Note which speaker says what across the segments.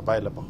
Speaker 1: Available.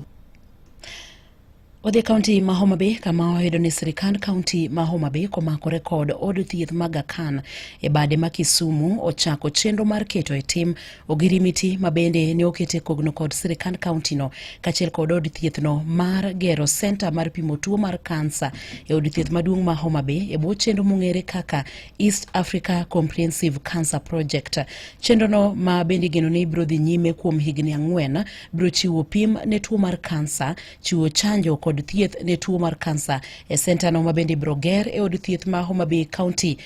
Speaker 2: Odhi e kaunti ma Homa Bay kama oyudo ni sirikand kaunti ma Homa Bay komakore kod od thieth ma Aga Khan e bade ma Kisumu ochako chenro mar keto e tim ogirimiti ma bende ne okete kogno kod sirikand kauntino kaachiel kod od thiethno mar gero senta mar pimo tuo mar kansa e od thieth maduong' ma Homa Bay e bwo chenro mong'ere kaka East Africa Comprehensive Cancer Project. Chenrono ma bende igeno ni biro dhi nyime kuom higni 4 biro chiwo pim ne tuo mar kansa, chiwo chanjo kod thieth ne tuo mar kansa e sentano ma bende ibiro ger e od thieth ma Homa Bay County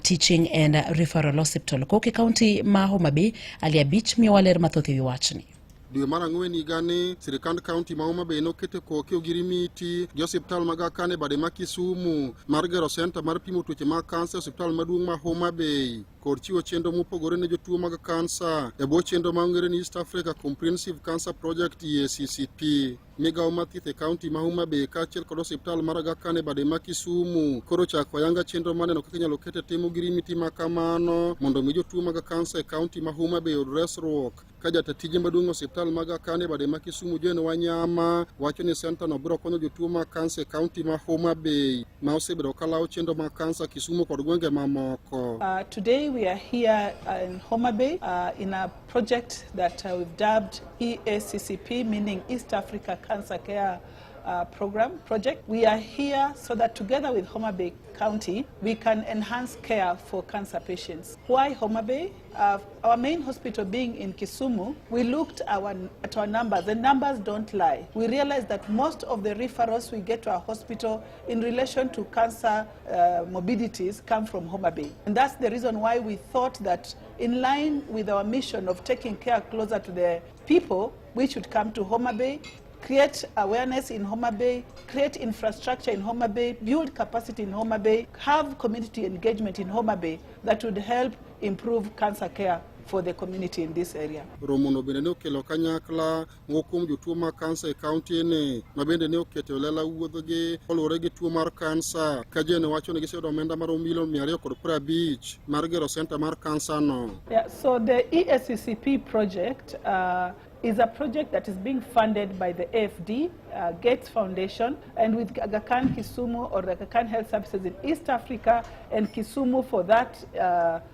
Speaker 2: Teaching and Referral Hospital. Koke kaunti ma Homa Bay, Ali Abich miyowa ler mathoth e wi wachni.
Speaker 3: Dwe mar 4 higani, sirikand kaunti ma Homa Bay noketo koke ogirimiti gi osiptal mag Aga Khan e bade ma Kisumu mar gero senta mar pimo tuoche mag kansa e osiptal maduong' ma Homa Bay kod chiwo chenro mopogore ne jotuo mag kansa e bwo chenro ma ong'ere ni East Africa Comprehensive Cancer Project EACCP. Migawo mar thieth e kaunti ma Homa Bay kaachiel kod osiptal mar Aga Khan e bade ma Kisumu koro ochako ayanga chenro mar neno kaka inyalo ket e tim ogirimiti ma kamano mondo omi jotuo mag kansa e kaunti ma Homa Bay oyud resruok. Ka jata tije maduong' e osiptal mag Aga Khan e bade ma Kisumu Jane Wanyama wacho ni senta no biro konyo jotuo mag kansa e kaunti ma Homa Bay ma osebedo ka lawo chenro mag kansa Kisumu kod gwenge mamoko.
Speaker 4: Today we are here in Homa Bay in a project that we've dubbed EACCP, meaning East Africa Cancer Care Program Project. We are here so that together with Homa Bay County, we can enhance care for cancer patients. Why Homa Bay? Our main hospital being in Kisumu, we looked at our numbers. The numbers don't lie. We realized that most of the referrals we get to our hospital in relation to cancer morbidities come from Homa Bay. And that's the reason why we thought that in line with our mission of taking care closer to the people, we should come to Homa Bay, create awareness in Homa Bay, create infrastructure in Homa Bay, build capacity in Homa Bay, have community engagement in Homa Bay that would help improve cancer care for the community in this area.
Speaker 3: Romono bende ne okelo kanyakla moko kuom jotuo mag kansa e kaunti ni ma bende ne oketo e lela wuodhgi koluwore gi tuo mar kansa ka Jane wacho ni giseyudo omenda maromo milion 250 mar gero senta mar kansa no.
Speaker 4: Yeah, so the EACCP project is a project that is being funded by the AFD, Gates Foundation, and with Aga Khan Kisumu or the Aga Khan Health Services in East Africa and Kisumu for that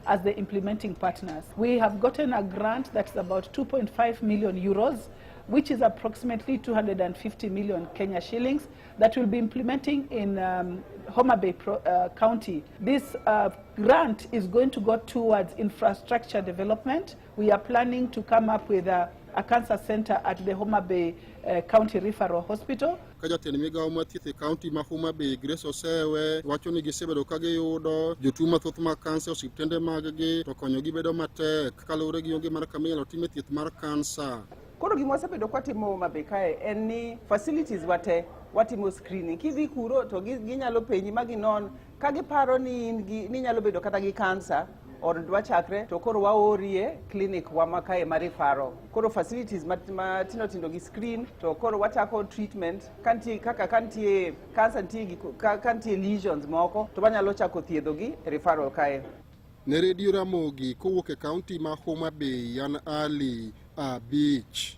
Speaker 4: as the implementing partners. We have gotten a grant that's about 2.5 million euros, which is approximately 250 million Kenya shillings, that will be implementing in Homa Bay County. This grant is going to go towards infrastructure development. We are planning to come up with a cancer center at the Homa Bay County Referral Hospital.
Speaker 3: Ka jatend migawo mar thieth e kaunti ma Homa Bay Grace Osewe wacho ni gisebedo ka giyudo jotuo mathoth mag kansa e osiptende mag-gi to konyogi bedo matek kaluwore gi onge mar kama inyalo time thieth mar kansa.
Speaker 5: Koro gima wasebedo kwatimo Homa Bay kae en ni facilities wate watimo screening. Kidhi kuro to ginyalo penji ma ginon ka giparo ni in gi ni nyalo bedo kata gi kansa or dwa chakre to koro waorie clinic wa ma kae ma referral. Koro facilities ma tindo tindo gi screen to koro wachako treatment ka nitie kaka ka nitie kansa nitie gik ka nitie lesions moko to wanyalo chako thiedho gi referral kae.
Speaker 3: Ne Radio Ramogi kowuok e kaunti ma Homa Bay, an Ali Abich.